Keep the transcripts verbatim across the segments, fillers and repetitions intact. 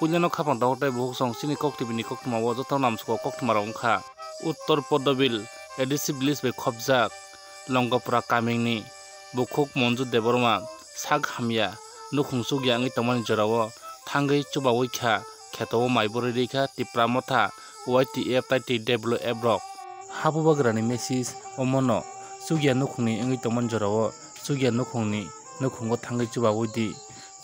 Puilano khapang tabuk tei bukhuk song chini koktwbini koktwmao joto namsoko koktwmarok wngkha. Uttor Podobil A D C village bai khopjak Longopura kamingni bukhuk Monju Debbarma sak hamya nukhung chukya wngwi tongmani jorao thangwi chubawi kha, kheto o mai borwi rikha Tipra Motha, Y T F tai T W F rok. Habubagrani message omono chukya nukhungni wngwi tongmani jorao chukya nukhungni nukhungo thangwi chubawi di.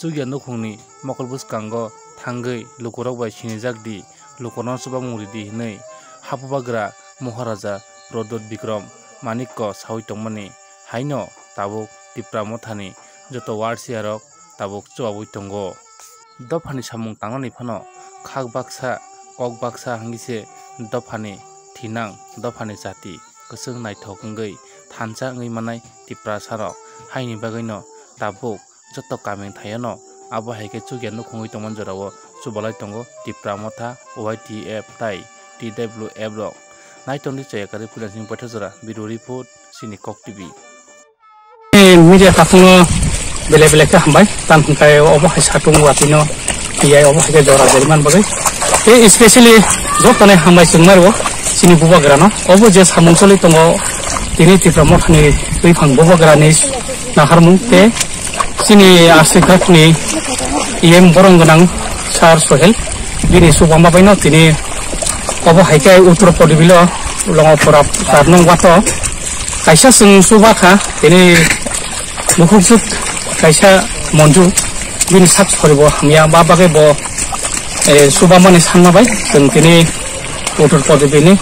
Chukya nukhungni mokol bwskango thangwi lukurok bai sinijak di, lukurokno chubamung ridi hwnwi Habubagra Moharaja Pradyot Bikram Manikko sawi tongmani. Haino tabuk Tipra Mothani joto warsiarok tabuk chubawi tongo. Dophani samung tangnani phano khak baksa, kok baksa hwnwi se dophani thinang, dophani jati kwchwng naithok wngwi thansa wngwi manai Tiprasarok. Haini bagwino tabuk joto kaming thaiono abo hai khe chukya nukhungwi tongmani jorao chubalai tongo Tipra Motha, Y T F tai T W F rok. Naitongdi chaya karwi puila sini Boithajora, Bureau Report, chini Kok T V. Media takhukno belai belai khe hambai, tamo hwnkhe obo hai satung watwino tiyai obo hai khe jora jariman bagwi. Tei especially jotono hambai chwngmani bo chini bubagrano. Obo je samung choli tongo tini Tipra Mothani twiphang bubagrani naharmung tei chini aswk hakni E M borong gwnang Sir Sohel bini chubama baino tini obo hai khe Uttor Podobilo Longopura char nung wato kaisa chwng chuba kha tini bukhukjwk kaisa Monju bini sak soribo hamya ba bagwi bo, eh, chubamani sanma bai chwng tini Uttor Podobini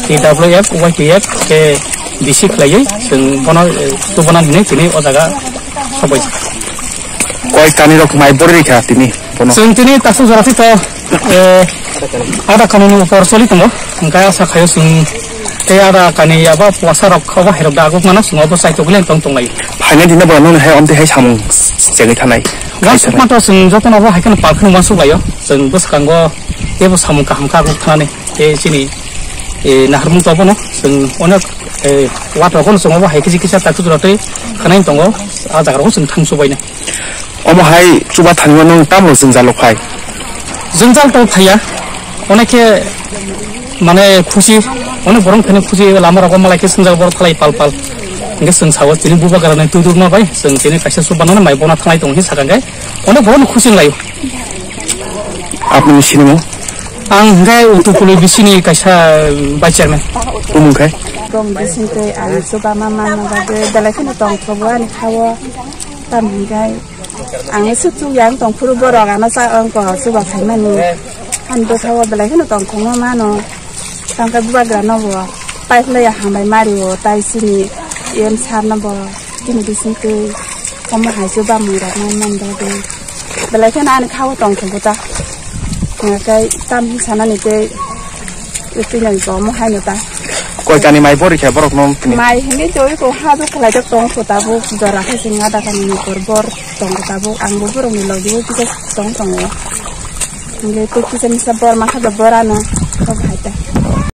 T W F, Y T F khe bisi khlaiwi chwng bono, eh, tubuna hwnwi tini o jaga sobai. Koi kani rok mai bori rikha tini bono. Chwng tini tasu jora tito, eh, ada kanuni upor choli tongo. Hwnkhe asa khayo chwng tei ada kani yaba puasa rok obo hai rok dagok mano chwng obo chai togwi tong tonglai. Phaina dina bo nung hai omte hai samung chengwi thanai. Wansuk manto chwng jotono bo hai kheno pal kheno wansuk laio. Chwng bwskango tebo samung kaham kha kok thanani. Tei chini, eh, naharmung to bono chwng onek, eh, water kono chwng obo hai kisi kisa tak tutura tei khwnai tongo, ah jaga rok chwng thang chubaina. Omo hai chuba thani o nwng tamo jwngjal rok phai? Jwngjal to phaiya, onek khe mane khusi, onek borok phene khusi lama rogo malai khe swngjak borok thalai pal pal. Hingke chwng sao chini bubagrani twi dukma bai chwng chini kaisa chuba nani mai bona thalai tongo hini sakha khe onek borok no khusi wng laio. Apni sinimo? Ang hingke Uttor Polo bisini kaisa vice chairman. Umung khai? Bong bising tei ang chuba ma manna bagwi belai kheno tongthogo ani khao. Tam hingke ang se chuk yang tong phuru borok ano sa ang ko chuba khaimani. Ani bwkhao belai kheno tongthokma mano. Tangka bubagra no bo paiphlaiya hambai mario tai sini E M sir no bo. Chini bising tei omo hai se bamung rok man man bagwi. Belai kheno ani khao tong thwngkho ta. Hwnkhe tam sanani tei tini bo omo haino ta. Koi kani mai bori khe borok no tini? Mai hingke joi ko ha do khlai jak tong kho tabuk jora khe sing ada kani ni por bor tong kho tabuk ang bo borok ni logi o kisa tong tongo. Hingke tei kisa misa bor ma kha da bor ano kok hai ta.